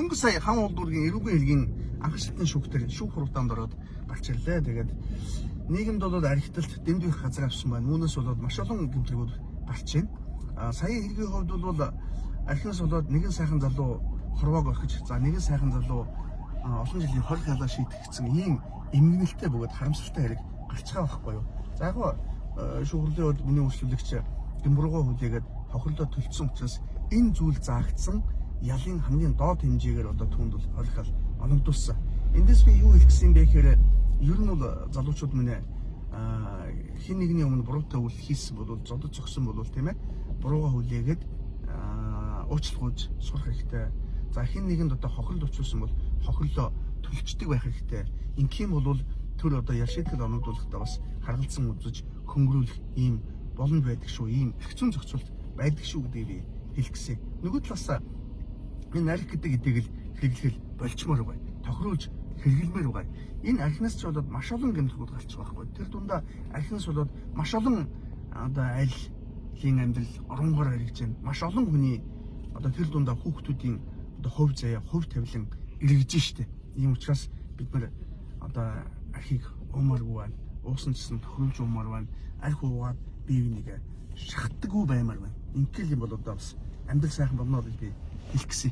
Дөнгөж сая хан уул дүүргийн эрүүгийн хэргийн анхан шатны шүүхтэр шүүх хурлаанд ороод гарч ирлээ. Тэгээд нийгэмд бол архиталт дэндүү их газар авсан байна. Үүнээс болоод маш олон гэмтрэгүүд гарч байна. А сая хэргийн хувьд бол архинаас болоод нэгэн сайхан залуу хорвоог орхиж, за нэгэн сайхан залуу олон жилийн хорих ялаа шийтгэгдсэн ийм эмгэнэлтэй бөгөөд харамсалтай хэрэг гарч байгаа байхгүй юу. За яг шүүх хурлын хувьд миний үйлчлүүлэгч гэмбруугаа хүлээгээд хохирлоо төлцсөн учраас энэ зүйл заагдсан ялын хамгийн доод хэмжээгээр одоо түүнд бол хорих ял оногдуулсан. Эндээс би юу хэлэх гэсэн юм бэ гэхээр ер нь бол залуучууд минь хин нэгний өмнө буруутай үйл хийсэн бол зодод зогсон бол, тийм ээ, буруугаа хүлээгээд уучлах сурах хэрэгтэй. За, хин нэгэнд одоо хохирол учруулсан бол хохирлоо төлчдөг байх хэрэгтэй. Ингэх юм бол төр одоо ял шийтгэл оногдуулахдаа бас харгалзан үзэж хөнгөрүүлэх ийм боломж байдаг шүү. Ийм эрх зүйн зохицуулт байдаг шүү гэдгийг би хэлэх гэсэн. Нөгөө талаас энэ арх гэдэг эдийг л хэрэглэхэл болчмоор бай. Тохируулж хэрэглэмээр бай. Энэ архинаас ч болоод маш олон гэмтгүүд гарч байгаа байхгүй. Тэр дундаа архинаас болоод маш олон одоо айлын амьдрал оронгоор эргэж байна. Маш олон хүний одоо тэр дундаа хүүхдүүдийн одоо хувь заяа, хувь тавилан эргэж штэ. Ийм учраас бид нар одоо архийг уумааргүй байна. Уусан ч гэсэн тохируулж уумаар байна. Арх уугаад бие биенийг шахагдаггүй баймаар байна. Ингээл юм бол одоо бас амьдрал сайхан болно гэж би хэлэх гэсэн.